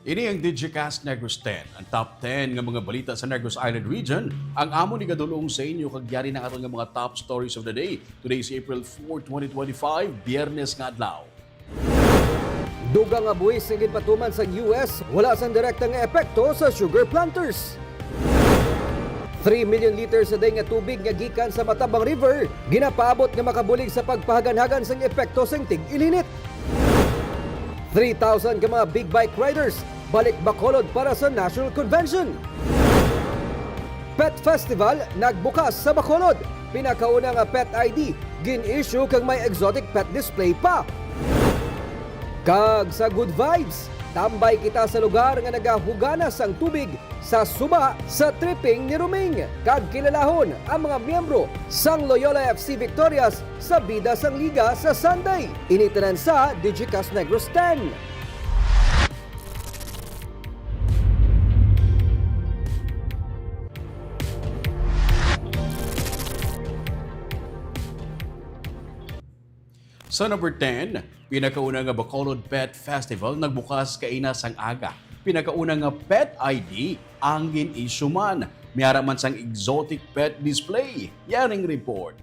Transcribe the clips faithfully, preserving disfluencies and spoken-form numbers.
Ini ang Digicast Negros ten, ang top ten nga mga balita sa Negros Island Region. Ang amo ni gadulong sa inyo kag yari na aton nga mga top stories of the day. Today is April four, twenty twenty-five, Biyernes nga adlaw. Dugang nga buhis nga ginpatuman sang U S wala sang direkta nga epekto sa sugar planters. Three million liters a day nga tubig nga gikan sa Matabang River ginapaabot nga makabulig sa pagpahaganhagan sang epekto sang tig-ilinit. Three thousand ka mga big bike riders balik Bacolod para sa National Convention. Pet Festival nagbukas sa Bacolod. Pinakauna nga pet I D gin-issue kag may exotic pet display pa. Kag sa good vibes, tambay kita sa lugar nga nagahugana sang tubig sa suba sa tripping ni Ruming, kag kilalahon ang mga miyembro sang Loyola F C Victorias sa bida sang liga sa Sunday. Ini tanan sa Digicast Negros ten. Sa number ten, pinakauna nga Bacolod Pet Festival nagbukas kaina sang aga. Pinakauna nga pet I D ang gin-issue man. May ara man sang exotic pet display. Yaring report.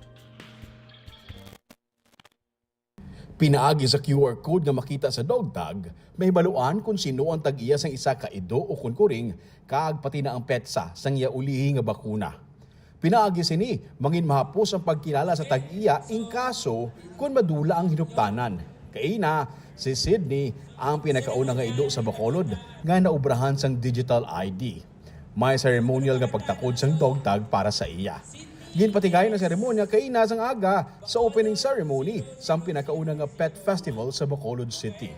Pinaagi sa Q R code nga makita sa dog tag, mahibaluan kon sino ang tag-iya sang isa ka ido o kon kuring, kag pati na ang petsa sang iya ulihi nga bakuna. Pinaagi sini, mangin mahapos ang pagkilala sa tag-iya in kaso kon madula ang hinuptanan. Kaina, si Sydney ang pinakauna nga ido sa Bacolod nga naobrahan sang digital I D. May ceremonial nga pagtakod sang dog tag para sa iya. Ginpatigayon ang seremonya kaina sang aga sa opening ceremony sang pinakauna nga pet festival sa Bacolod City.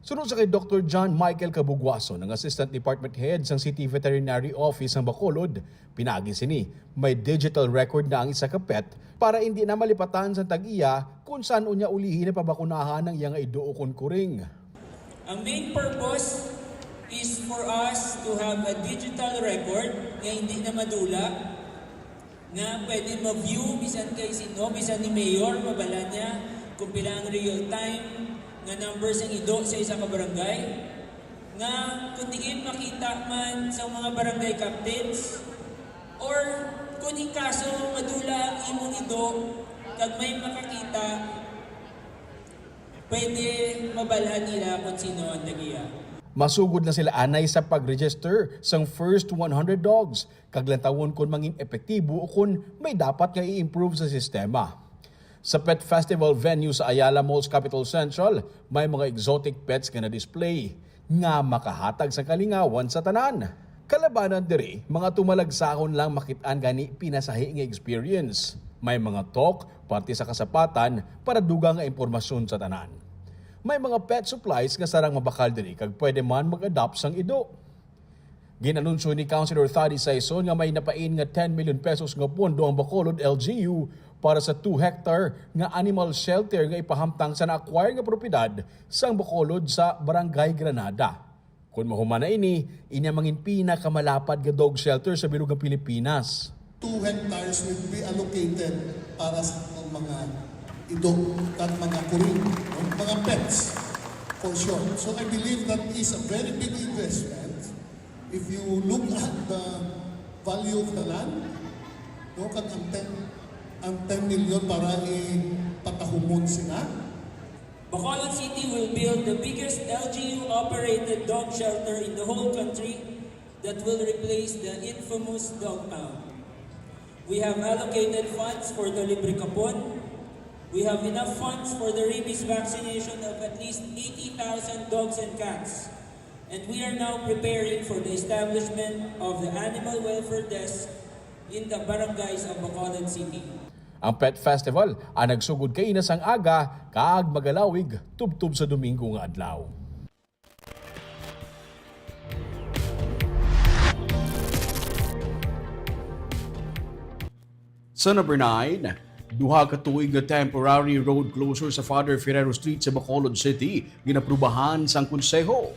Suno sa kay Doktor John Michael Cabugwason, ang Assistant Department Head sang City Veterinary Office sang Bacolod, pinaagi sini, may digital record na ang isa ka pet para indi na malipatan sang tag-iya kon san-o niya ulihi napabakunahan ang iya nga ido ukon kuring. Ang main purpose is for us to have a digital record nga hindi na madula, nga pwede ma-view bisan kay sino, bisan ni mayor, mabala niya kung pila ang real time nga number sang ido sa isa ka barangay, nga kung diin makita man sa mga barangay captains, or kung in kaso madula ang imong ido kag may makakita, pwede mabalhan nila kung sino ang tag-iya. Masugod na sila anay sa pag-register sang first one hundred dogs, kag lantawon kon mangin epektibo o kon may dapat nga i-improve sa sistema. Sa pet festival venue sa Ayala Malls Capitol Central, may mga exotic pets nga na-display nga makahatag sa kalingawan sa tanan. Kalabanan diri, mga tumalagsahon lang makit-an gani pinasahi nga experience. May mga talk, parte sa kasapatan, para dugang nga impormasyon sa tanan. May mga pet supplies nga sarang mabakal diri kag pwede man mag-adopt sang ido. Gin-anunsyo ni Councilor Thady Saison nga may napain nga ten million pesos nga pondo ang Bacolod L G U para sa two hectare nga animal shelter nga ipahamtang sa na-acquire nga propiedad sang Bacolod sa Barangay Granada. Kon mahuman na ini, inya mangin pinakamalapad nga dog shelter sa bilog nga Pilipinas. Two hectares will be allocated para sa mga ido kag mga kuring, no? Mga pets, for short. So I believe that is a very big investment. If you look at the value of the land, no, kag ang ten, ang ten million para ipatahumon sila. Bacolod City will build the biggest L G U-operated dog shelter in the whole country that will replace the infamous dog pound. We have allocated funds for the Libre Kapon. We have enough funds for the rabies vaccination of at least eighty thousand dogs and cats. And we are now preparing for the establishment of the animal welfare desk in the barangays of Bacolod City. Ang Pet Festival ang nagsugod kaina sang aga kag magalawig tubtob sa Domingo nga adlaw. Sa number nine, duha ka tuig nga temporary road closure sa Father Ferrero Street sa Bacolod City ginaprubahan sang konseho.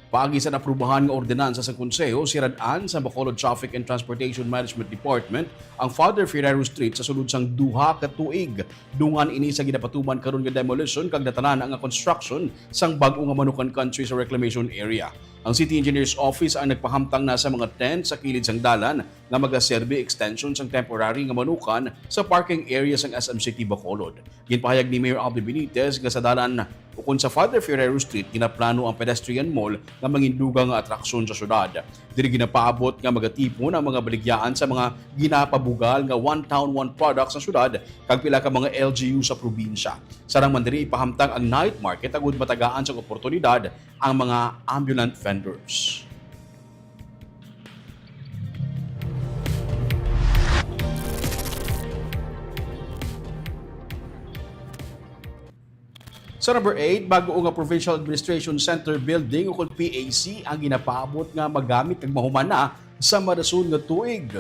Paagi sa naaprubahan nga ordinansa sa Konseho, sirad-an sa Bacolod Traffic and Transportation Management Department ang Father Ferrero Street sa sulod sang duha ka tuig. Dungan ini sa ginapatuman karon nga demolition kag natanan-a nga construction sang bag-o nga Manukan Country sa reclamation area. Ang City Engineer's Office ang nagpahamtang na sa mga tent sa kilid sang dalan nga magaserbi extension sang temporary nga manukan sa parking area sang S M City Bacolod. Ginpahayag ni Mayor Abby Benitez nga sa dalan ukon sa Father Ferrero Street, ginaplano ang pedestrian mall nga mangin dugang nga atraksyon sa syudad. Diri ginapaabot nga magatipon ang mga baligyaan sa mga ginapabugal nga One Town, One Product sa syudad kag pila ka mga L G U sa probinsya. Sarang man diri, ipahamtang ang night market agud matagaan sang oportunidad ang mga ambulant vendors. Sa number eight, bag-o nga Provincial Administration Center Building ukon P A C ang ginapaabot nga magamit kag mahuman na sa madason nga tuig.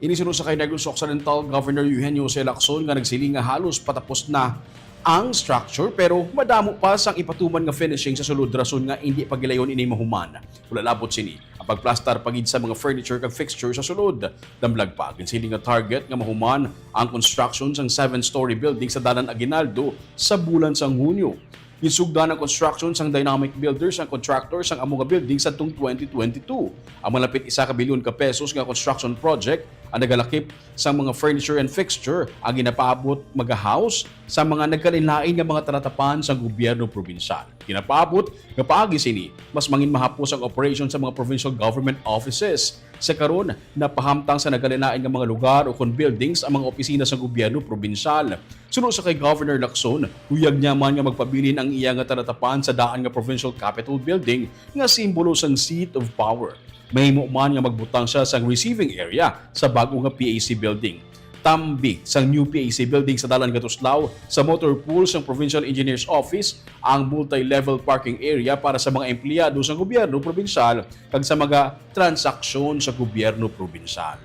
Ini suno sa kay Negros Occidental Governor Eugenio Jose Lacson nga nagsiling nga halos patapos na ang structure, pero madamo pa sang ipatuman nga finishing sa sulod, rason nga indi pa gilayon ini mahuman. Wala labot sini, ang pagplastar pa gid sa mga furniture kag fixture sa sulod. Damlag pa, ginsiling nga target nga mahuman ang construction sang seven-story building sa Dalan Aguinaldo sa bulan sang Hunyo. Ginsugdan ang construction sang Dynamic Builders ang contractor sang amo nga building sadtong twenty twenty-two. Ang malapit isa ka bilyon ka pesos nga construction project ang nagalakip sang mga furniture and fixture ang ginapaabot magahouse sa mga nagkalainlain nga mga talatapan sang gobyerno probinsyal. Ginapaabot nga paagi sini, mas mangin mahapos ang operation sa mga provincial government offices. Sa karon, napahamtang sa nagkalainlain nga mga lugar ukon buildings ang mga opisina sa gobyerno probinsyal. Suno sa kay Governor Lacson, huyag niya man nga magpabilin ang iya nga talatapan sa daan nga Provincial Capitol Building nga simbolo sang seat of power. Mahimo man nga magbutang siya sang receiving area sa bag-o nga P A C building. Tambi sang new P A C building sa Dalan Gatuslao, sa motor pool sang Provincial Engineer's Office, ang multi-level parking area para sa mga empleyado sa gobyerno probinsyal kag sa mga transaksyon sa gobyerno probinsyal.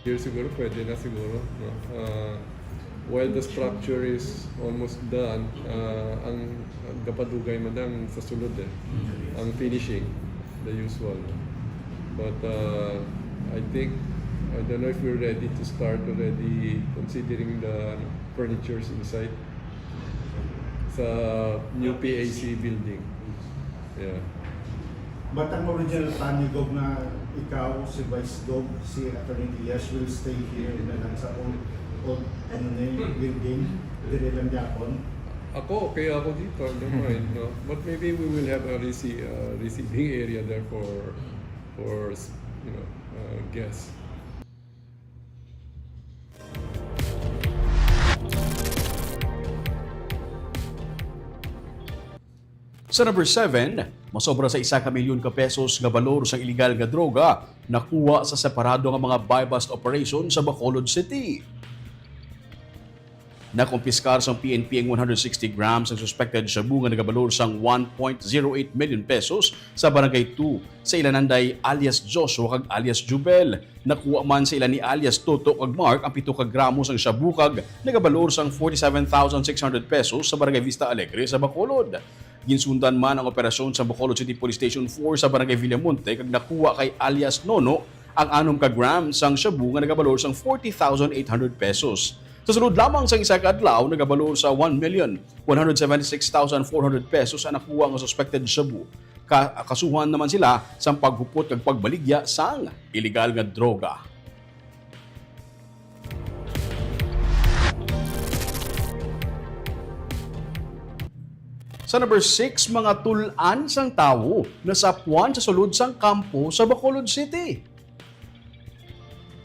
Here siguro, pwede na siguro, no? Ah, while the structure is almost done, ah, ang, ang gapadugay man ang sa sulod eh. Ang finishing, the usual. But uh, I think, I don't know if we're ready to start already considering the ano, furnitures inside sa new P A C building. Yeah. But ang original plan ni Gov na ikaw, si Vice Gov, si Attorney Diaz will stay here na lang sa old, old ano na yung building, dire lang yapon. Ako, okay ako dito, I don't mind, no? But maybe we will have a rece- uh, receiving area there for, for you know, uh, guests. Sa number seven, masobra sa isa ka milyon ka pesos nga balor sang iligal nga droga nakuha sa separado nga mga buy-bust operation sa Bacolod City. Nakumpiskar sang P N P ang one hundred sixty grams sang suspected shabu nga nagabalor sang one point zero eight million pesos sa Barangay two sa Ilananday alias Joshua kag alias Jubel. Nakuha man sa ila ni alias Toto kag Mark ang pito ka gramo sang shabu kag nagabalor sang forty-seven thousand six hundred pesos sa Barangay Vista Alegre sa Bacolod. Ginsundan man ang operasyon sa Bacolod City Police Station four sa Barangay Villamonte kag nakuha kay alias Nono ang anom ka gram sang shabu nga nagabalor sang forty thousand eight hundred pesos. Sa sulod lamang sang isa ka adlaw, nagabalor sa one million one hundred seventy-six thousand four hundred pesos ang nakuha nga suspected shabu. Ka- kasuhan naman sila sang paghupot kag pagbaligya sang iligal nga droga. Sa number six, mga tul-an sang tawo nasapuan sa sulod sang kampo sa Bacolod City.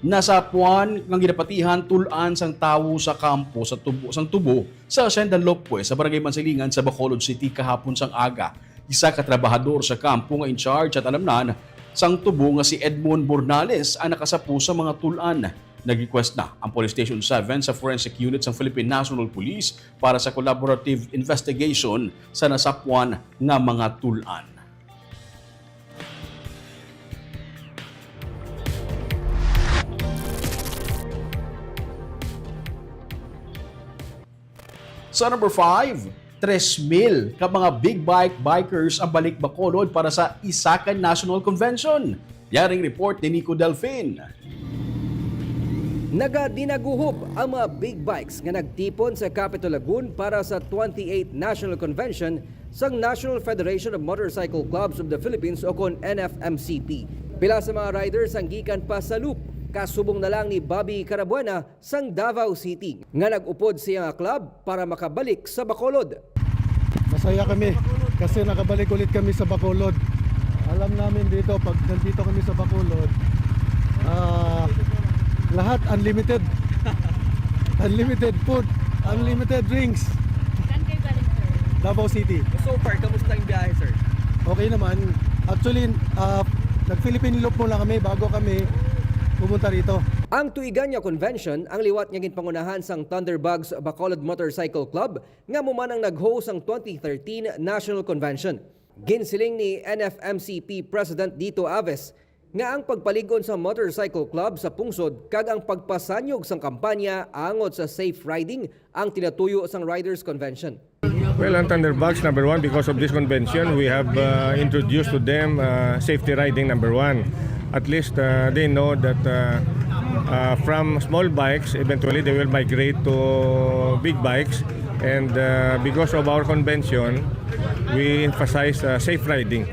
Nasapuan nga ginapatihan tul-an sang tawo sa kampo sa tubo, sang tubo sa Hacienda Lopez sa Barangay Mansilingan sa Bacolod City kahapon sang aga. Isa ka trabahador sa kampo nga in charge at alamnan sang tubo nga si Edmond Bornales ang nakasapu sa mga tul-an. Nag-request na ang Police Station seven sa Forensic Unit sang Philippine National Police para sa collaborative investigation sa nasapuan nga mga tul-an. Sa number five, tres mil ka mga big bike bikers ang balik Bacolod para sa isa ka national convention. Yaring report ni Nico Delfin. Nagadinaguhob ang mga big bikes nga nagtipon sa Capitol Lagoon para sa twenty-eighth National Convention sang National Federation of Motorcycle Clubs of the Philippines o kon N F M C P. Pila sa mga riders ang gikan pa sa Loop, kasubong na lang ni Bobby Carabuena sang Davao City, nga nag-upod sa iya nga club para makabalik sa Bacolod. Masaya kami kasi nakabalik ulit kami sa Bacolod. Alam namin dito, pag nandito kami sa Bacolod, ah, lahat unlimited. Unlimited food, unlimited drinks. Saan kayo galing, sir? Davao City. So far, kamusta ang biyahe, sir? Okay naman. Actually, ah, nag-Philippine Loop muna kami bago kami pumunta rito. Ang tuigan nga convention ang liwat nga ginpangunahan sang Thunderbugs Bacolod Motorcycle Club nga amo man ang nag-host sang twenty thirteen National Convention. Ginsiling ni N F M C P President Dito Aves nga ang pagpalig-on sa motorcycle club sa pungsod kag ang pagpasanyog sang kampanya angot sa safe riding ang tinatuyo sang Riders Convention. Well, ang Thunderbugs, number one, because of this convention, we have uh, introduced to them uh, safety riding, number one. At least uh, they know that uh, uh, from small bikes, eventually they will migrate to big bikes. And uh, because of our convention, we emphasize uh, safe riding.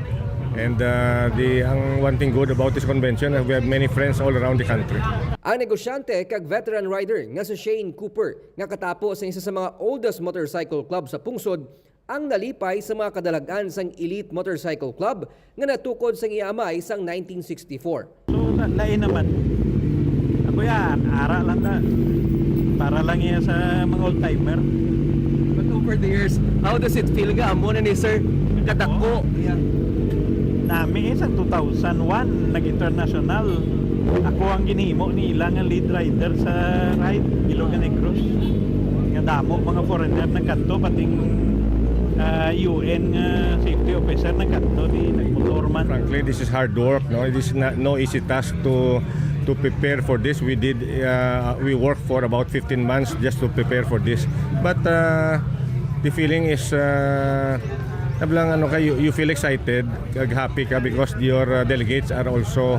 And uh, the ang one thing good about this convention, uh, we have many friends all around the country. Ang negosyante kag veteran rider nga si Shane Cooper, nga katapo sa isa sa mga oldest motorcycle club sa pungsod, ang nalipay sa mga kadalag-an sang Elite Motorcycle Club nga natukod sang iya amay sang nineteen sixty-four. So, la- lain naman. Ako yan, ara lang ta. Para lang iya sa mga old timer. But over the years, how does it feel nga amo na ni sir kadako? Yeah. Nami eh, sa two thousand one, nag-international. Ako ang ginhimo nila nga lead rider sa ride, Ilog and Negros. Nga damo mga foreigner nagkadto, pating ah, U N nga safety officer nagkadto, di nagmotor man. Frankly, this is hard work. No, it is not, no easy task to to prepare for this. We did uh, we worked for about fifteen months just to prepare for this. But uh, the feeling is uh, lang ano ka, you, you feel excited, kag happy ka because your uh, delegates are also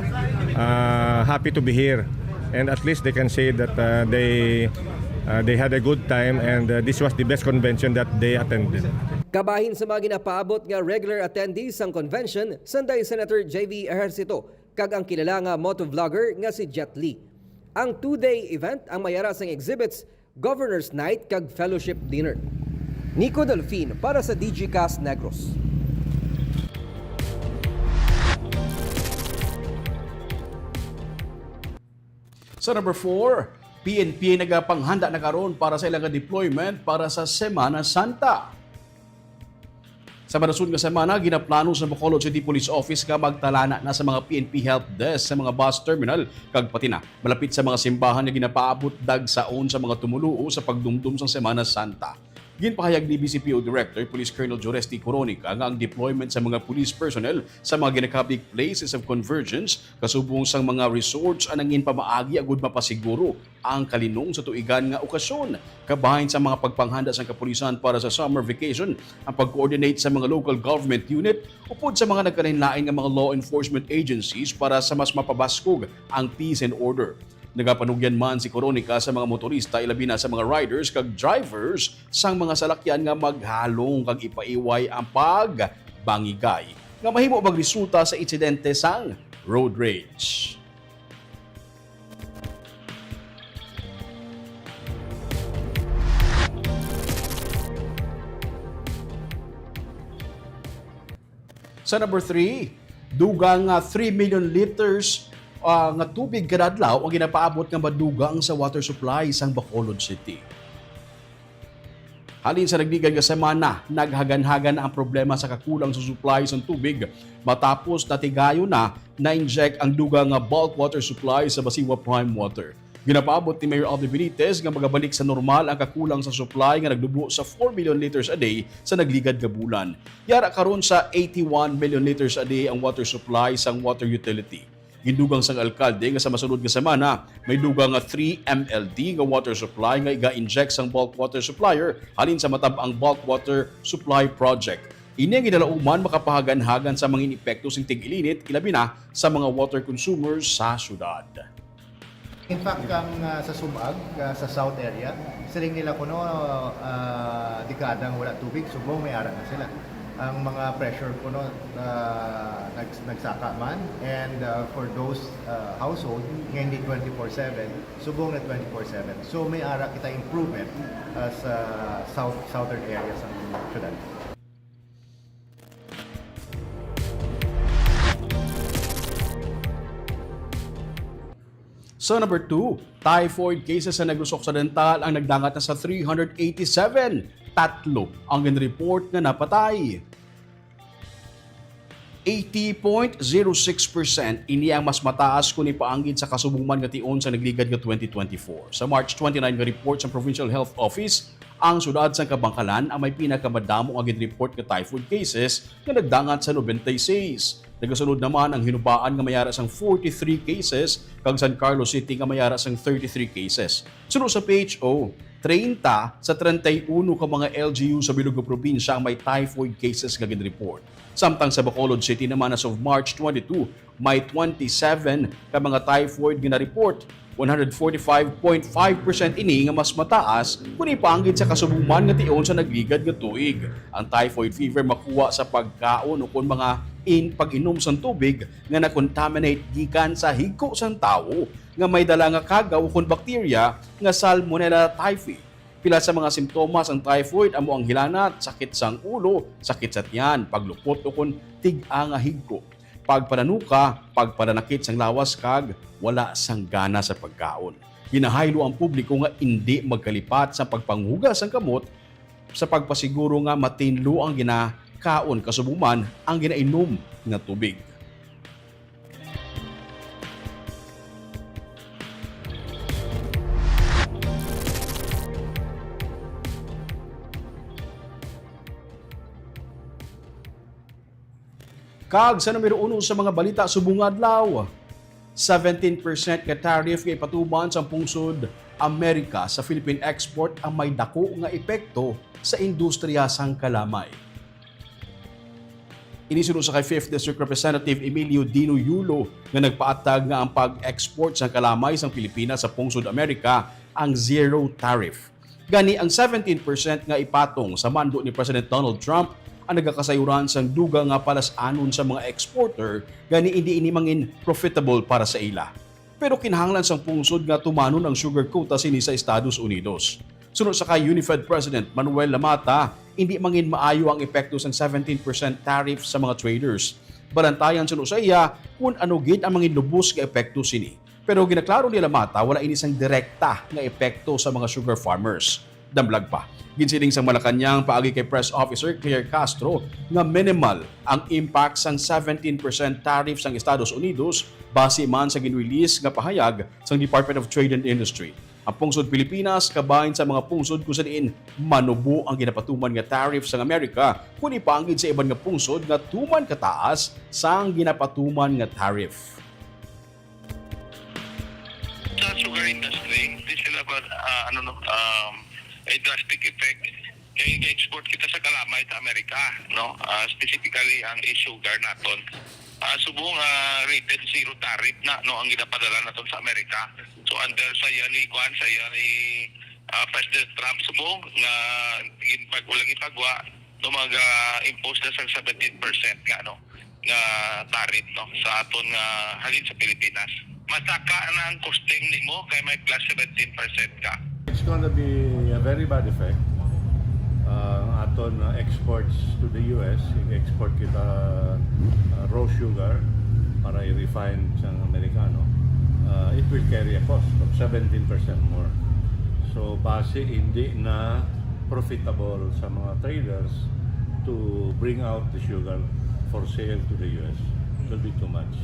uh, happy to be here. And at least they can say that uh, they uh, they had a good time and uh, this was the best convention that they attended. Kabahin sa mga ginapaabot nga regular attendees sang convention, sanday Senator J V Ejercito kag ang kilala nga motovlogger nga si Jet Li. Ang two-day event ang may ara sang exhibits, Governor's Night kag Fellowship Dinner. Nico Delfin para sa Digicast Negros. Sa number four, P N P nagapanghanda na karon para sa ilang deployment para sa Semana Santa. Sa madason nga semana, ginaplano sa Bacolod City Police Office nga magtalana na sa mga P N P help desk sa mga bus terminal kag pati na malapit sa mga simbahan nga ginapaabot dagsaon sa mga tumoluo sa pagdumdom sang Semana Santa. Ginpahayag ni B C P O Director Police Colonel Joresti Coronica nga ang deployment sa mga police personnel sa mga ginakabig places of convergence kasubong sang mga resorts ang nangin pamaagi agud mapasiguro ang kalinong sa tuigan nga okasyon. Kabahin sa mga pagpanghanda sang kapulisan para sa summer vacation, ang pag-coordinate sa mga local government unit upod sa mga nagkalainlain nga mga law enforcement agencies para sa mas mapabaskog ang peace and order. Nagapanugyan man si Coronica sa mga motorista, ilabi na sa mga riders kag drivers sang mga salakyan nga maghalong kag ipaiway ang pagbangigay nga mahimo magresulta sa insidente sang road rage. Sa number three, dugang nga three million liters ah, nga tubig kada adlaw ang ginapaabot nga madugang sa water supply sang Bacolod City. Halin sa nagligad nga semana, naghaganhagan na ang problema sa kakulang sa supply sang tubig matapos natigayon na na-inject ang dugang nga bulk water supply sa Basiwa Prime Water. Ginapaabot ni Mayor Alvin Benitez nga magabalik sa normal ang kakulang sa supply nga nagdubo sa four million liters a day sa nagligad nga bulan. Yara karon sa eighty-one million liters a day ang water supply sang water utility. Gindugang sang alkalde nga sa masunod nga semana, may dugang nga three M L D nga water supply nga iga-inject sang bulk water supplier halin sa matab-ang bulk water supply project. Ini ang ginalauman makapahaganhagan sa mga epekto sing tig-ilinit, ilabi na sa mga water consumers sa syudad. In fact, ang, ah, sa Subag, ah, sa South area, siling nila kuno, ah, dekada nga wala tubig, subong may ara na sila. Ang mga pressure kuno, ah, nags-, nagsaka man, and, ah, for those, ah, household nga hindi twenty-four seven, subong na twenty-four seven. So, may ara kita improvement, ah, sa south, southern areas ng syudad. Sa number two, typhoid cases sa Negros Occidental ang nagdangat na sa three hundred eighty-seven. Tatlo ang gin-report nga napatay. Eighty point zero six percent ini ang mas mataas kon ipaanggid sa kasubong man nga tion sa nagligad nga twenty twenty-four. Sa March twenty-nine nga report sa Provincial Health Office, ang siyudad sang Kabankalan ang may pinakamadamo nga gin-report nga typhoid cases nga nagdangat sa ninety-six. Nagasunod naman ang Hinubaan nga may ara sang forty-three cases kag San Carlos City nga may ara sang thirty-three cases. Suno sa P H O, treinta sa treinta y uno ka mga L G U sa bilog nga probinsya ang may typhoid cases nga gin-report. Samtang sa Bacolod City naman, as of March twenty-two, may twenty-seven ka mga typhoid nga na-report. One hundred forty-five point five percent ini nga mas mataas kon ipaanggid sa kasubong man nga tion sa nagligad nga tuig. Ang typhoid fever makuha sa pagkaon o kon mga in-, pag-inom sang tubig nga na-contaminate gikan sa higko sang tawo nga may dala nga kagaw o kon bakterya nga Salmonella typhi. Pila sa mga simptomas sang typhoid amo ang hilanat, sakit sang ulo, sakit sa tiyan, paglupot o kon tig-a nga higko, pagpananuka, pagpalanakit sang lawas kag wala sang gana sa pagkaon. Ginahaylo ang publiko nga indi magkalipat sa pagpanghugas sang kamot sa pagpasiguro nga matinlo ang ginakaon kasubong man ang ginainom nga tubig. Kag sa numero uno sa mga balita subong nga adlaw, seventeen percent nga tariff nga ipatuman sang pungsod Amerika sa Philippine export ang may dako nga epekto sa industriya sang kalamay. Ini suno sa kay Fifth District Representative Emilio Dino Yulo nga nagpaatag nga ang pag-export sang kalamay sang Pilipinas sa pungsod Amerika ang zero tariff. Gani, ang seventeen percent nga ipatong sa mando ni President Donald Trump ang nagakasayuran sang dugang nga palas-anon sa mga exporter, gani indi ini mangin profitable para sa ila. Pero kinahanglan sang pungsod nga tumanon ang sugar quota sini sa Estados Unidos. Suno sa kay UNIFED President Manuel Lamata, indi mangin maayo ang epekto sang seventeen percent tariff sa mga traders. Balantayan suno sa iya kon ano gid ang mangin lubos nga epekto sini. Pero ginaklaro ni Lamata, wala ini sang direkta nga epekto sa mga sugar farmers. Damlag pa, ginsiling sang Malacañang paagi kay Press Officer Claire Castro nga minimal ang impact sang seventeen percent tariff sang Estados Unidos base man sa gin-release nga pahayag sang Department of Trade and Industry. Ang pungsod Pilipinas kabahin sa mga pungsod kung sa diin manubo ang ginapatuman nga tariff sang Amerika kung ipaanggid sa iban nga pungsod nga tuman kataas sang ginapatuman nga tariff. Sa sugar industry, di sila ba, ah, ano, no, um, a drastic effect. Kay ga-export kita sa kalamay sa Amerika, no? Ah, specifically ang e-sugar naton. Ah, subong, ah, rated zero tariff na, no, ang ginapadala naton sa Amerika. So under sa iya ni, kuan, sa iya ni, ah, President Trump, subong nga ginpag-, ulang ipagwa, no, mag-impose na sa seventeen percent nga, ano, nga tariff, no, sa aton nga halin sa Pilipinas. Masaka na ang costing nimo kay may plus seventeen percent ka. It's gonna be a very bad effect. Uh, ang aton uh, exports to the U S, i-export kita uh, raw sugar para i-refine sa Amerikano. Uh, it will carry a cost of seventeen percent more. So base hindi na profitable sa mga traders to bring out the sugar for sale to the U S. It will be too much.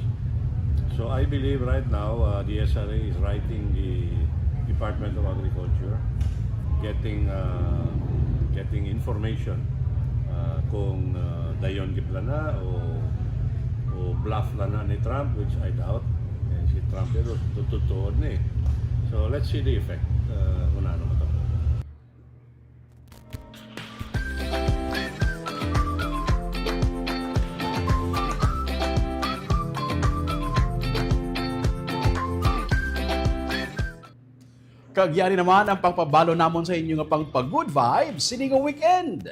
So I believe right now uh, the S R A is writing the Department of Agriculture, getting uh, getting information uh, kung uh, dayon gid lang na o o bluff lang na ni Trump, which I doubt. Trump, pero tututuod ni. So, let's see the effect. Uh, kung ano mo to. Kag yari naman ang pagpabalo namon sa inyo nga pang pa-good vibes sini nga weekend.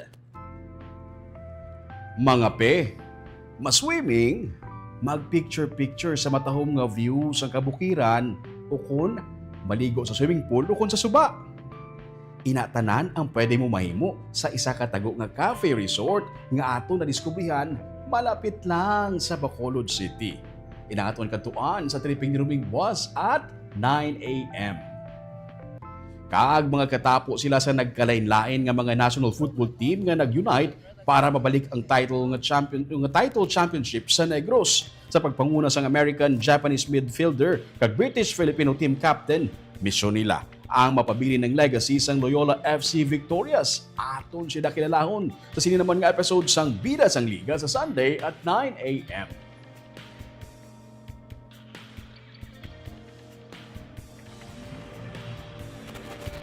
Mangape, ma-swimming, mag-picture-picture sa matahom nga view sang kabukiran, ukon maligo sa swimming pool ukon sa suba. Ina tanan ang pwede mo mahimo sa isa ka tago nga cafe resort nga aton nadiskubrihan malapit lang sa Bacolod City. Ina aton kadtuan sa tripping ni Ruming Bus at nine a m. Kag mga katapo sila sa nagkalain-lain nga mga national football team nga nag-unite para mabalik ang title nga champion, nga title championship sa Negros. Sa pagpanguna sang American-Japanese midfielder kag British-Filipino team captain, misyon nila ang mapabilin ang legacy sang Loyola F C Victorias. Aton sila kilalahon sa sini naman nga episode sang Bida sang Liga sa Sunday at nine a m.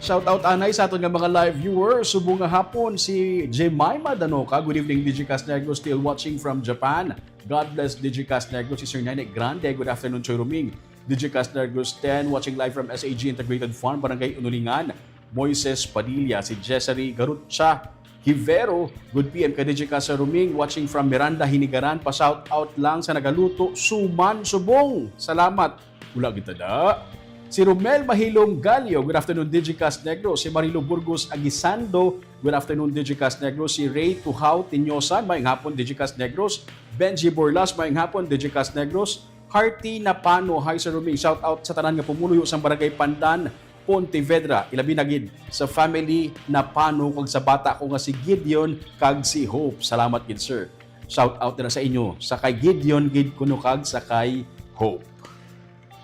Shout out anay sa aton nga mga live viewers. Subong nga hapon si Jemima Danoka. Good evening, Digicast Negros. Still watching from Japan. God bless Digicast Negros. Si Sir Nene Grande. Good afternoon, Choy Ruming. Digicast Negros ten, watching live from S A G Integrated Farm, Barangay Unulingan. Moises Padilla, si Jessary Garutcha Hivero. Good P M ka Digicast, Sir Ruming, watching from Miranda, Hinigaran. Pa-shout out lang sa nagaluto, suman subong. Salamat. Wala kita da. Si Romel Mahilom Galio, good afternoon, Digicast Negros. Si Marilo Burgos Aguisando, good afternoon, Digicast Negros. Si Ray Tuhaw Tinyosan, maayong hapon, Digicast Negros. Benji Borlas, maayong hapon, Digicast Negros. Hearty Napano, hi, Sir Roming. Shout out sa tanan nga pumuluyo sang Barangay Pandan, Pontevedra. Ilabi na gid sa family Napano kag sa bata ko nga si Gideon kag si Hope. Salamat gid, sir. Shout out nila sa inyo, sa kay Gideon gid kuno kag sa kay Hope.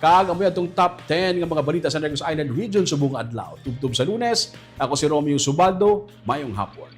Kag amo atong top ten nga mga balita sa Negros Island Region subong nga adlaw. Tubtob sa Lunes, ako si Romeo Subaldo. Mayong hapon.